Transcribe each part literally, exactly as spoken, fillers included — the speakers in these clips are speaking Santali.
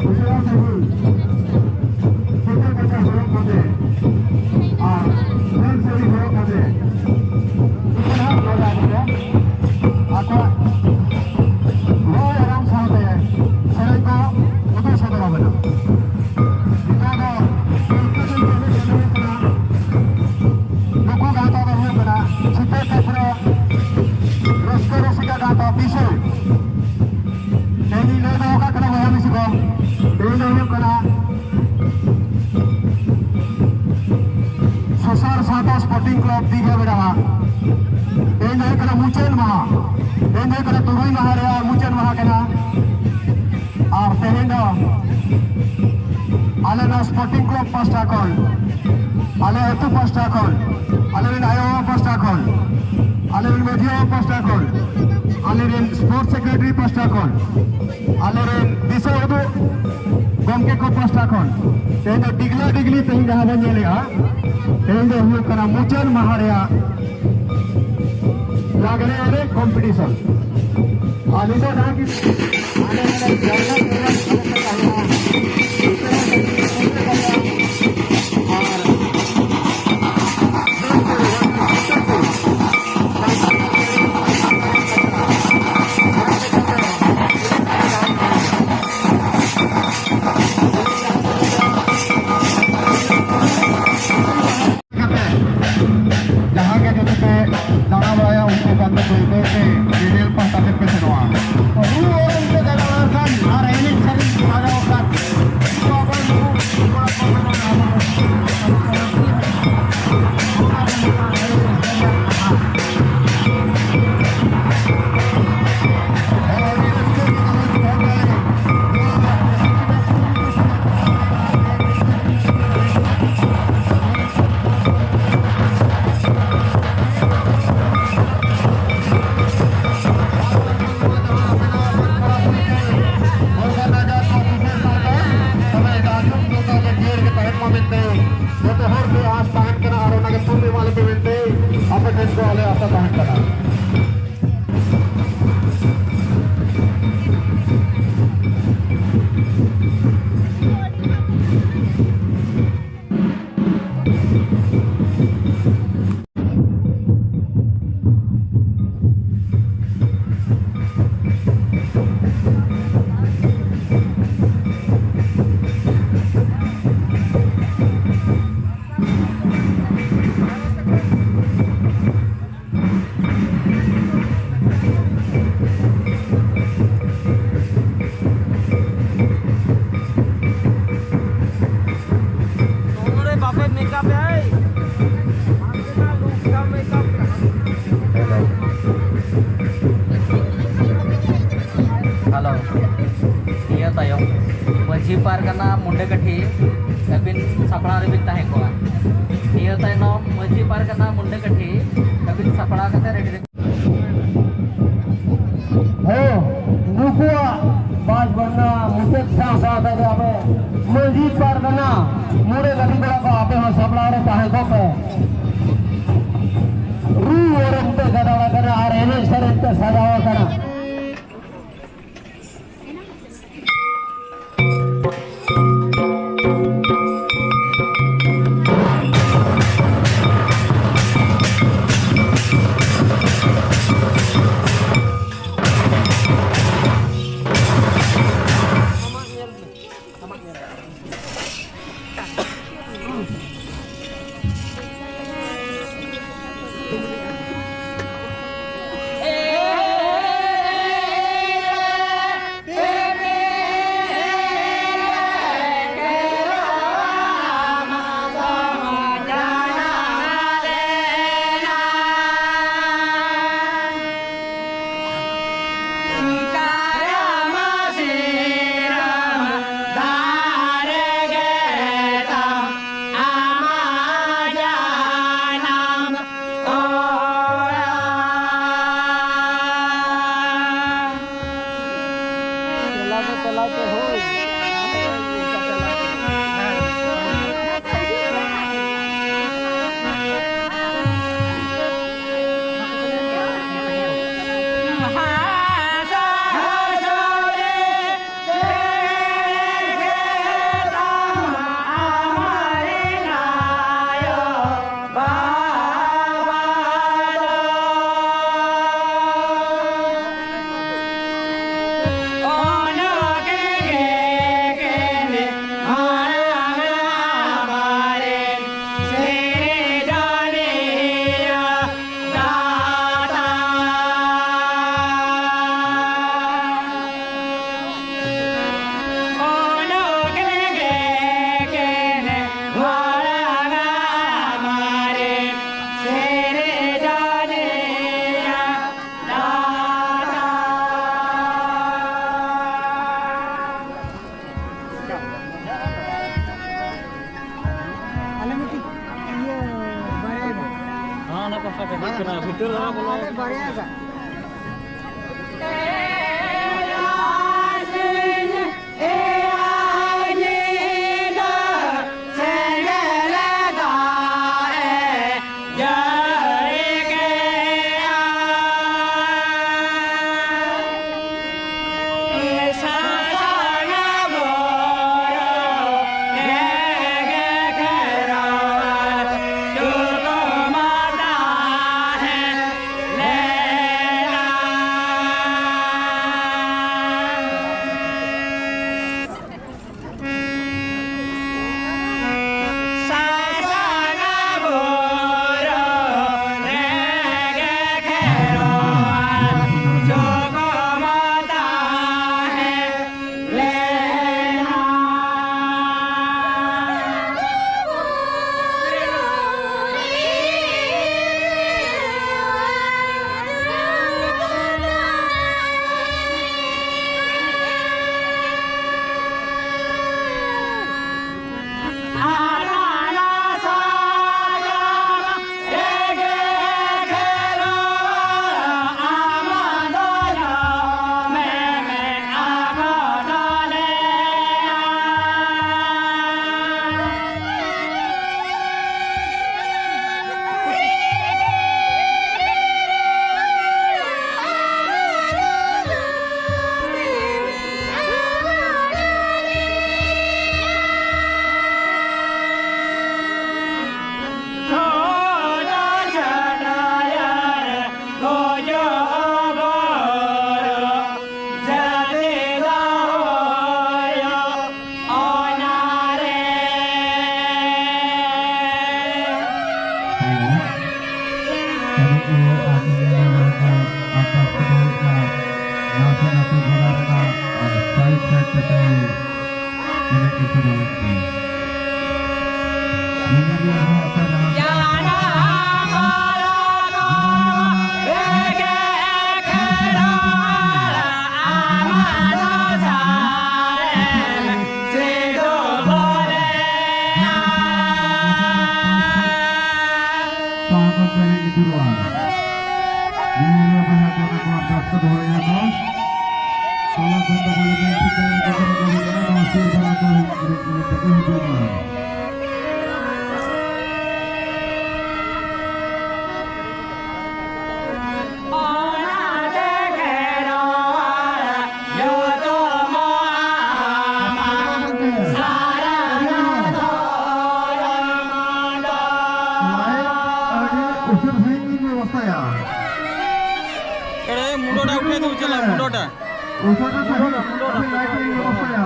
ᱩᱥᱟᱹᱨᱟ ᱥᱟᱹᱜᱩᱱ ᱯᱷᱩᱴᱟᱹ ᱠᱟᱪᱟ ᱦᱚᱨᱚᱜ ᱠᱟᱛᱮ ᱟᱨ ᱡᱷᱟᱹᱞ ᱥᱟᱹᱲᱤ ᱦᱚᱨᱚᱜ ᱠᱟᱛᱮ ᱩᱥᱟᱹᱨᱟ ᱞᱟᱜᱟ ᱠᱟᱛᱮ ᱟᱠᱚᱣᱟᱜ ᱨᱚᱲ ᱟᱲᱟᱝ ᱥᱟᱶᱛᱮ ᱥᱮᱨᱮᱧ ᱠᱚ ᱩᱫᱩᱜ ᱥᱚᱫᱚᱨ ᱟᱵᱚᱱᱟ᱾ ᱱᱤᱛᱚᱜ ᱫᱚ ᱯᱩᱭᱞᱩ ᱫᱚ ᱪᱟᱹᱞᱩ ᱪᱟᱹᱞᱩ ᱠᱟᱱᱟ᱾ ᱱᱩᱠᱩ ᱜᱟᱶᱛᱟ ᱫᱚ ᱦᱩᱭᱩᱜ ᱠᱟᱱᱟ ᱪᱷᱤᱛᱟᱹ ᱪᱟᱯᱨᱟ ᱨᱟᱹᱥᱠᱟᱹ ᱨᱩᱥᱤᱠᱟ ᱜᱟᱶᱛᱟ ᱵᱤᱥᱩ᱾ ᱛᱮᱦᱮᱧ ᱤᱧ ᱞᱟᱹᱭ ᱫᱚᱦᱚ ᱠᱟᱜ ᱠᱟᱱᱟ ᱵᱚᱭᱦᱟ ᱢᱤᱥᱤ ᱠᱚ, ᱛᱮᱦᱮᱧ ᱫᱚ ᱦᱩᱭᱩᱜ ᱠᱟᱱᱟ ᱥᱚᱥᱟᱨ ᱥᱟᱶᱛᱟ ᱥᱯᱳᱨᱴᱤᱝ ᱠᱞᱟᱵᱽ ᱫᱤᱜᱷᱟ ᱵᱮᱲᱟᱣᱟ᱾ ᱛᱮᱦᱮᱧ ᱫᱚ ᱦᱩᱭᱩᱜ ᱠᱟᱱᱟ ᱢᱩᱪᱟᱹᱫ ᱢᱟᱦᱟ, ᱛᱮᱦᱮᱧ ᱫᱚ ᱦᱩᱭᱩᱜ ᱠᱟᱱᱟ ᱛᱩᱨᱩᱭ ᱢᱟᱦᱟ ᱨᱮᱭᱟᱜ ᱢᱩᱪᱟᱹᱫ ᱢᱟᱦᱟ ᱠᱟᱱᱟ᱾ ᱟᱨ ᱛᱮᱦᱮᱧ ᱫᱚ ᱟᱞᱮ ᱱᱚᱣᱟ ᱥᱯᱳᱨᱴᱤᱝ ᱠᱞᱟᱵᱽ ᱯᱟᱥᱴᱟ ᱠᱷᱚᱱ, ᱟᱞᱮ ᱟᱹᱛᱩ ᱯᱟᱥᱴᱟ ᱠᱷᱚᱱ, ᱟᱞᱮ ᱨᱮᱱ ᱟᱭᱳ ᱵᱟᱵᱟ ᱯᱟᱥᱴᱟ ᱠᱷᱚᱱ, ᱟᱞᱮ ᱨᱮᱱ ᱢᱟᱹᱡᱷᱤ ᱵᱟᱵᱟ ᱯᱟᱥᱴᱟ ᱠᱷᱚᱱ, ᱟᱞᱮ ᱨᱮᱱ ᱥᱯᱳᱨᱴᱥ ᱥᱮᱠᱨᱮᱴᱟᱨᱤ ᱯᱟᱥᱴᱟ ᱠᱷᱚᱱ, ᱟᱞᱮ ᱨᱮᱱ ᱫᱤᱥᱟᱹ ᱩᱫᱩᱜ ᱜᱚᱢᱠᱮ ᱠᱚ ᱯᱟᱥᱴᱟ ᱠᱷᱚᱱ ᱛᱮᱦᱮᱧ ᱫᱚ ᱰᱤᱜᱽᱞᱟ ᱰᱤᱜᱽᱞᱤ ᱛᱮᱦᱮᱧ ᱡᱟᱦᱟᱸ ᱵᱚᱱ ᱧᱮᱞᱮᱜᱼᱟ, ᱛᱮᱦᱮᱧ ᱫᱚ ᱦᱩᱭᱩᱜ ᱠᱟᱱᱟ ᱢᱩᱪᱟᱹᱫ ᱢᱟᱦᱟ ᱨᱮᱭᱟᱜ ᱞᱟᱜᱽᱲᱮ ᱮᱱᱮᱡ ᱠᱚᱢᱯᱤᱴᱤᱥᱚᱱ᱾ ᱟᱨ ᱱᱤᱛᱚᱜ ᱡᱟᱦᱟᱸ ᱠᱤ ᱦᱟᱸᱰᱮ ᱱᱟᱰᱮ ᱡᱟᱭᱜᱟ ᱡᱟᱭᱜᱟ ᱟᱞᱚ ᱯᱮ ᱛᱟᱦᱮᱱᱟ᱾ ᱟᱨ ᱠᱟᱛᱮ ᱡᱟᱦᱟᱸ ᱜᱮ ᱡᱩᱫᱤ ᱯᱮ ᱫᱟᱬᱟ ᱵᱟᱲᱟᱭᱟ, ᱩᱱᱠᱩ ᱠᱷᱟᱱ ᱫᱚ ᱵᱟᱹᱭ ᱵᱟᱹᱭ ᱛᱮ ᱧᱮᱧᱮᱞ ᱯᱟᱦᱴᱟ ᱥᱮᱫ ᱯᱮ ᱥᱮᱱᱚᱜᱼᱟ᱾ ᱨᱩ ᱚᱨᱚᱝ ᱯᱮ ᱫᱟᱬᱟ ᱞᱮᱱᱠᱷᱟᱱ ᱟᱨ ᱮᱱᱮᱡ ᱛᱟᱭᱚᱢ ᱢᱟᱹᱡᱷᱤ ᱯᱟᱨᱜᱟᱱᱟ ᱢᱩᱱᱰᱟᱹᱠᱟᱹᱴᱷᱤ ᱟᱹᱵᱤᱱ ᱥᱟᱯᱲᱟᱣ ᱨᱮᱵᱤᱱ ᱛᱟᱦᱮᱸ ᱠᱚᱜᱼᱟ᱾ ᱱᱤᱭᱟᱹ ᱛᱟᱭᱱᱚᱢ ᱢᱟᱹᱡᱷᱤ ᱯᱟᱨᱜᱟᱱᱟ ᱢᱩᱱᱰᱟᱹᱠᱟᱹᱴᱷᱤ ᱟᱹᱵᱤᱱ ᱥᱟᱯᱲᱟᱣ ᱠᱟᱛᱮ ᱨᱮᱰᱤ ᱨᱮ ᱦᱮᱸ, ᱱᱩᱠᱩᱣᱟᱜ ᱵᱟᱡᱽ ᱵᱟᱱᱱᱟ ᱢᱩᱪᱟᱹᱫ ᱥᱟᱶ ᱥᱟᱶ ᱛᱮᱜᱮ ᱟᱵᱚ ᱢᱟᱹᱡᱷᱤ ᱯᱟᱨᱜᱟᱱᱟ ᱢᱚᱬᱮ ᱜᱟᱹᱰᱤ ᱠᱚᱲᱟ ᱠᱚ ᱟᱯᱮ ᱦᱚᱸ ᱥᱟᱯᱲᱟᱣ ᱨᱮ ᱛᱟᱦᱮᱸ ᱠᱚᱜ ᱯᱮ᱾ ᱨᱩ ᱚᱨᱚᱝ ᱛᱮ ᱜᱟᱫᱟᱲ ᱟᱠᱟᱱᱟ ᱟᱨ ᱮᱱᱮᱡ ᱥᱮᱨᱮᱧ ᱛᱮ ᱥᱟᱡᱟᱣ ᱟᱠᱟᱱᱟ᱾ ᱵᱷᱤᱛᱟᱹᱨ ᱫᱚ ᱵᱟᱝ ᱵᱚᱞᱚ᱾ ᱩᱥᱟᱹᱨᱟ ᱥᱟᱺᱦᱤᱡ ᱵᱤᱱ ᱵᱮᱵᱚᱥᱛᱷᱟᱭᱟ᱾ ᱮᱲᱮ, ᱢᱩᱰᱚᱴᱟ ᱩᱴᱷᱟᱹᱣ ᱫᱚ ᱪᱟᱞᱟᱜ, ᱢᱩᱰᱚᱴᱟ᱾ ᱩᱥᱟᱹᱨᱟ ᱥᱟᱺᱦᱤᱡ ᱞᱟᱭᱤᱴ ᱵᱤᱱ ᱵᱮᱵᱚᱥᱛᱷᱟᱭᱟ᱾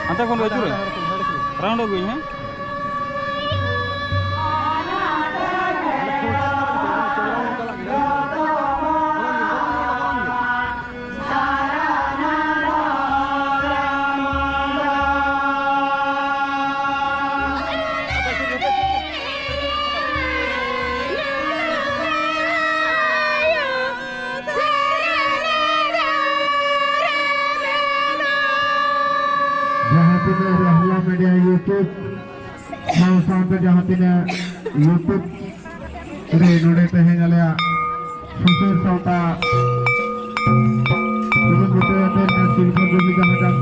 ᱦᱟᱱᱛᱮ ᱠᱷᱚᱱ ᱜᱮ ᱟᱹᱪᱩᱨᱚᱜ᱾ ᱨᱟᱣᱩᱱᱰ ᱟᱹᱜᱩᱭ ᱦᱮᱸ᱾ ᱡᱟᱦᱟᱸ ᱛᱤᱱᱟᱹᱜ ᱨᱟᱦᱞᱟ ᱢᱤᱰᱤᱭᱟ YouTube ᱥᱟᱶ ᱥᱟᱶᱛᱮ ᱡᱟᱦᱟᱸ ᱛᱤᱱᱟᱹᱜ YouTube ᱨᱮ ᱱᱚᱰᱮ ᱛᱮᱦᱮᱧ ᱟᱞᱮᱭᱟᱜ ᱥᱩᱥᱟᱹᱨ ᱥᱟᱶᱛᱟ ᱠᱩᱨᱩᱢᱩᱴᱩ ᱟᱛᱮ ᱥᱤᱞᱯᱚ ᱡᱚᱢᱤ ᱡᱟᱦᱟᱸ ᱪᱟᱥ